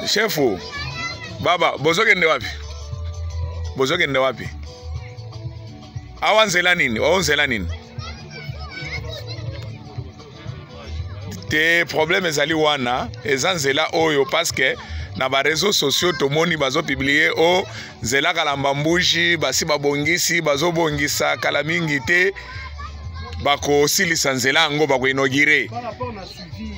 Chefu baba, bozokende wapi? Bozokende wapi? Awa nzela nini? Oyo nzela nini? Te, problème ezali wana, eza nzela oyo parce que na ba réseaux sociaux tomoni bazopublie o nzela Kalamba Mbuji basi babongisi, bazobongisa kala mingi te bakosilisa nzela yango, bakoinaugure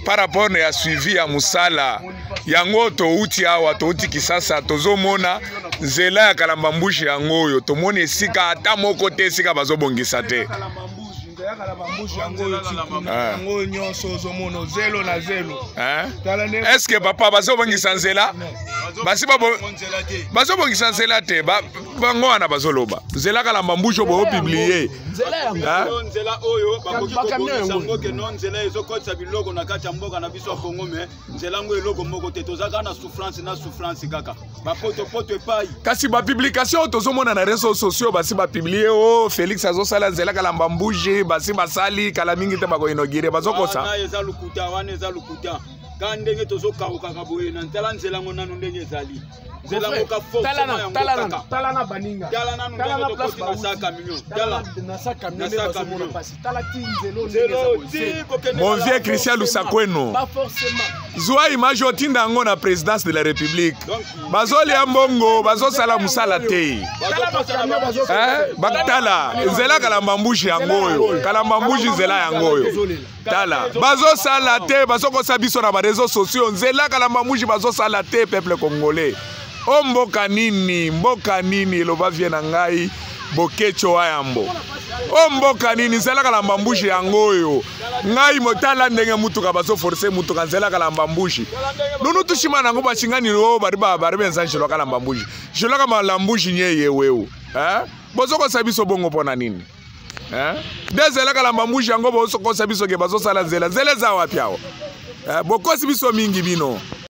par rapport na ya suivi ya mosala yango. Touti awa, touti Kisasa, tozomona nzela ya Kalamba Mbuji yango oyo, tomoni esika ata moko te esika bazobongisa te. Yango nyonso ozomona zelo na zelo. Est ce que papa bazobongisa nzela? Basi bazobongisa nzela te. Bango wana bazoloba nzela Kalamba Mbuji oyo boyopublie. Nzela oyo bakoki kobongisa yango ke no nzela ezokotisa biloko na kati ya mboka na biso ya Kongo, mais nzela yango eloko moko te. Toza kaka na souffrance na souffrance, kaka bapotopoto epai. Kasi bapublication oyo tozomona na réseaux sociaux, basi bapublie o Félix azosala nzela Kalamba Mbuji, basi basali, kala mingi te bakoinaugure, bazokosa. Wana eza lokuta, wana eza lokuta. Ka ndenge tozokawukaka boye na ntala nzela yango nanu ndenge ezali, nzela yango ka forcément yango kaka. Tala na baninga. Tala nanu ndenge tokoti na sa camion, tala. Na sa camion nde bazomona pasi. Tala ti nzelo. Nzelo ti kokende. Mon vieux Christian Lusakweno, zwa image, otinda yango na présidence de la République. Bazolia mbongo, bazosala mosala te. Tala nzela Kalamba Mbuji yango oyo, Kalamba Mbuji nzela yango oyo. Tala, bazosala te, bazokosa biso na baréseaux sociaux. Nzela Kalamba Mbuji bazosala te. Peuple congolais, o mboka nini? Mboka nini? Eloba vieux na ngai Bokecho Wayambo, o mboka nini? Nzela Kalamba Mbuji yango oyo. Ngai motala ndenge mutuka bazoforce mutuka nzela Kalamba Mbuji. Nunu tushima nango bashingani o bari bari benza nzela Kalamba Mbuji, nzela Kalamba Mbuji nyeye wewe. Eh, bozokosa biso bongo mpona nini? Nde nzela Kalamba Mbuji yango bozokosa biso ke bazosala nzela. Nzela eza wapi awa? Bokosi biso mingi bino.